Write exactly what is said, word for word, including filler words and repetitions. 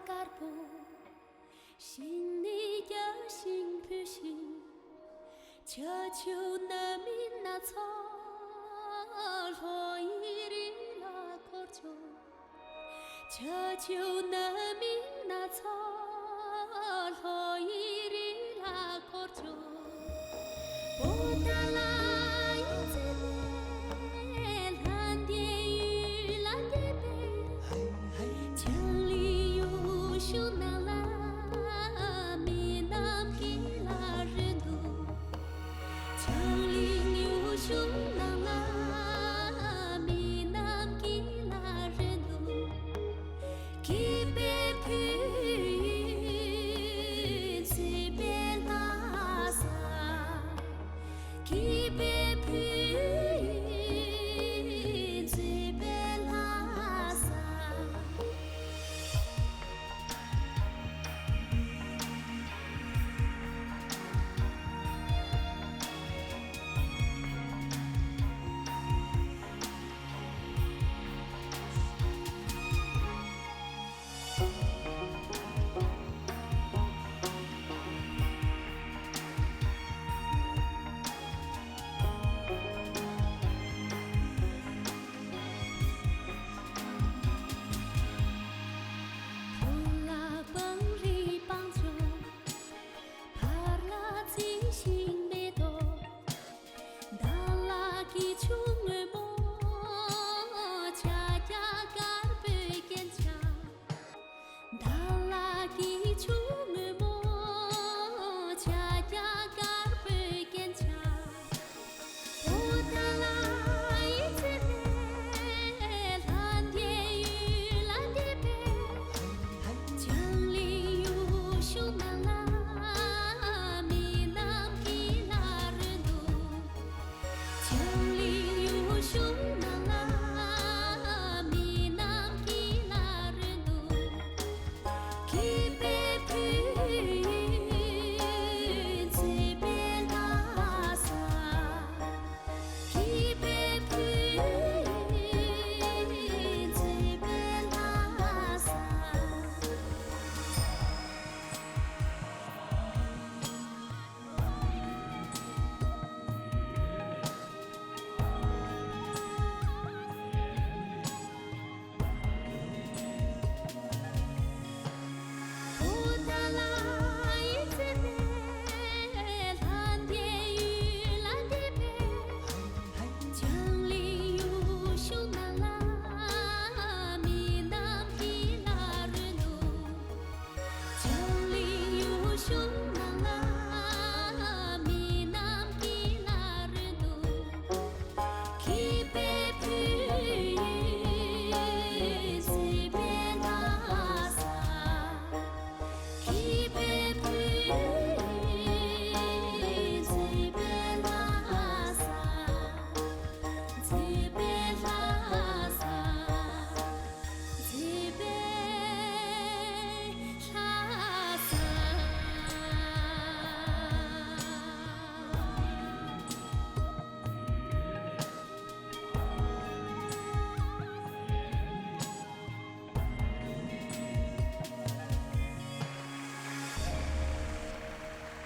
དཀར་པོ། ཞིང་ནས་རྒྱས་ཤིང་ཕུལ་ཞིང་། བྱ་ཁྱུ་སྣ་མིན་སྣ་ཚོགས་ལྷོ་ཡི་རི་ལ་འཁོར་བྱུང་། བྱ་ཁྱུ་སྣ་མིན་སྣ་ཚོགས་ལྷོ་ཡི་རི་ལ་འཁོར་བྱུང་། པོ་ཏཱ་ལ་ཡི་རྩེ་ནས་ལྷ་ལྡན་ཡུལ་ལ་བསྐྱོད་པའི། བྱང་གླིང་ཡུལ་གཞུང་ནང་ལ་མི་རྣམས་སྐྱིད་ལ་རོལ་འདུག། བྱང་གླིང་ཡུལ་གཞུང་ནང་ལ་མི་རྣམས་སྐྱིད་ལ་རོལ་འདུག། སྐྱིད་པའི་ཕུན་སུམ་ཚོགས་པའི་ལྷ་ས། སྐྱིད་པའི་ཕུན་སུམ་ཚོགས་པའི་ལྷ་ས།